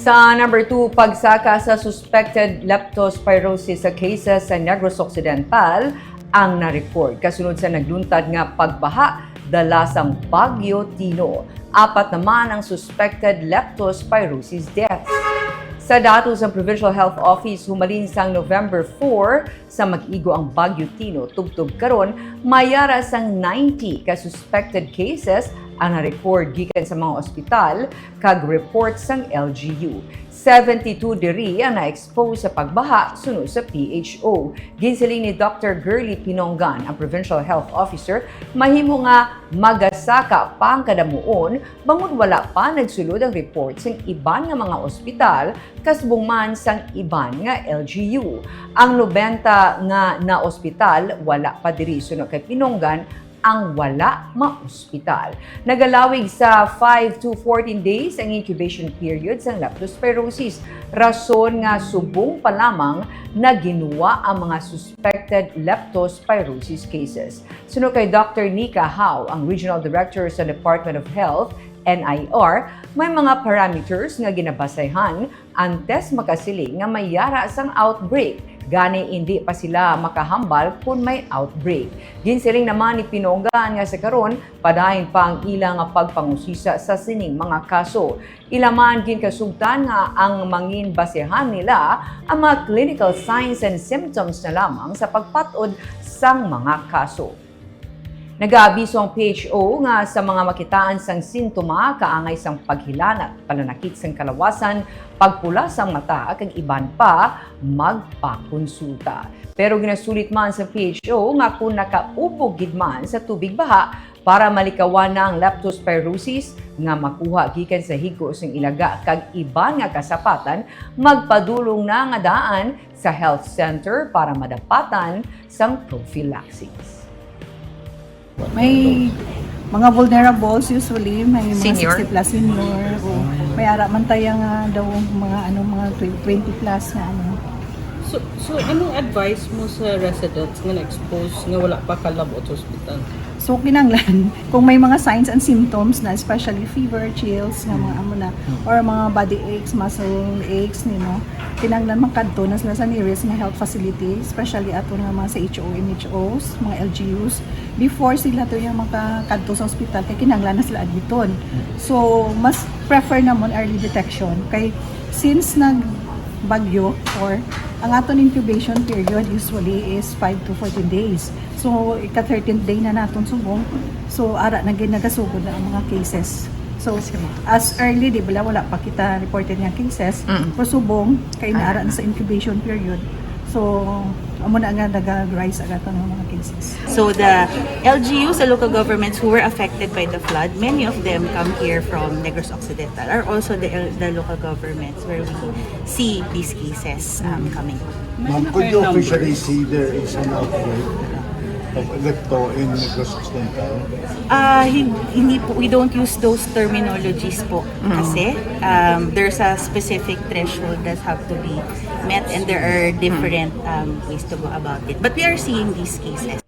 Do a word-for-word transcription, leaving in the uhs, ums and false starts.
Sa number two, pagsaka sa suspected leptospirosis sa cases sa Negros Occidental ang na-record kasunod sa nagluntad nga pagbaha dala sang Bagyo Tino. Apat naman ang suspected leptospirosis deaths. Sa datos sang Provincial Health Office, humalin sang November four, sa mag-igo ang Bagyo Tino tubtob karon, may ara sang ninety ka suspected cases ang na-record gikan sa mga ospital kag report sang L G U. Seventy-two diri ang na-expose sa pagbaha suno sa P H O. Ginsiling ni Doctor Girly Pinongan, ang Provincial Health Officer, mahimo nga magasaka pa ang kadamuon bangod wala pa nagsulod ang report sang iban nga mga ospital kasubong man sang iban nga L G U. Ang nobenta nga naospital wala pa diri suno kay Pinongan ang wala maospital. Nagalawig sa five to fourteen days ang incubation period sang leptospirosis, rason nga subong pa lamang naginwa ang mga suspected leptospirosis cases. Suno kay Doctor Nika Hao, ang Regional Director sa Department of Health, N I R, may mga parameters nga ginabasehan antes makasiling nga may yara sang outbreak, gani indi pa sila makahambal kon may outbreak. Ginsiling naman ni Pinongan nga sa karon, padayon pa ang ila nga pagpangusisa sa sining mga kaso. Ila man ginkasugtan nga ang mangin basehan nila ang mga clinical signs and symptoms na lamang sa pagpat-od sang mga kaso. Nagaabiso ang P H O nga sa mga makitaan sang sintoma kaangay sang paghilanat, pananakit sang kalawasan, pagpula sang mata, kag iban pa, magpakonsulta. Pero ginasulit man sa P H O nga kung nakaubog gid man sa tubig baha para malikawan na ang leptospirosis nga makuha gikan sa higo sang ilaga kag iban nga kasapatan, magpadulong na nga daan sa health center para madapatan sang prophylaxis. May mga vulnerables usually, may mga Senior? sixty plus senior, o may ara man tayo nga daw mga ano, mga twenty plus nga ano. So, so anong advice mo sa residents nga na-expose nga wala pa kalabot sa ospital? So kinahanglan kung may mga signs and symptoms na, especially fever, chills, nga mga amo na, or mga body aches, muscle aches, you know, kinahanglan makadto na sila sa nearest nga health facility, especially ato nga mga C H O, M H Os, mga L G Us, before sila to yung makakadto sa ospital, kay kinahanglan na sila admiton. So mas prefer namon early detection kay since nag bagyo, or ang aton incubation period usually is five to fourteen days. So ika thirteenth day na naton subong. So ara na gid nagasugod na ang mga cases. So as early, di bala, wala pa kita reported nga cases. Mm. Pero subong kay naara na sa incubation period. So amo na nga nag-rise ang aton nga mga cases. So the L G Us, the local governments who were affected by the flood, many of them come here from Negros Occidental, are also the, the local governments where we see these cases um, coming. Ma'am, could you officially say there is an outbreak of lepto in Negros Occidental? Ah, hin- hindi po, we don't use those terminologies po kasi um, there's a specific threshold that have to be met and there are different um, ways to go about it. But we are seeing these cases.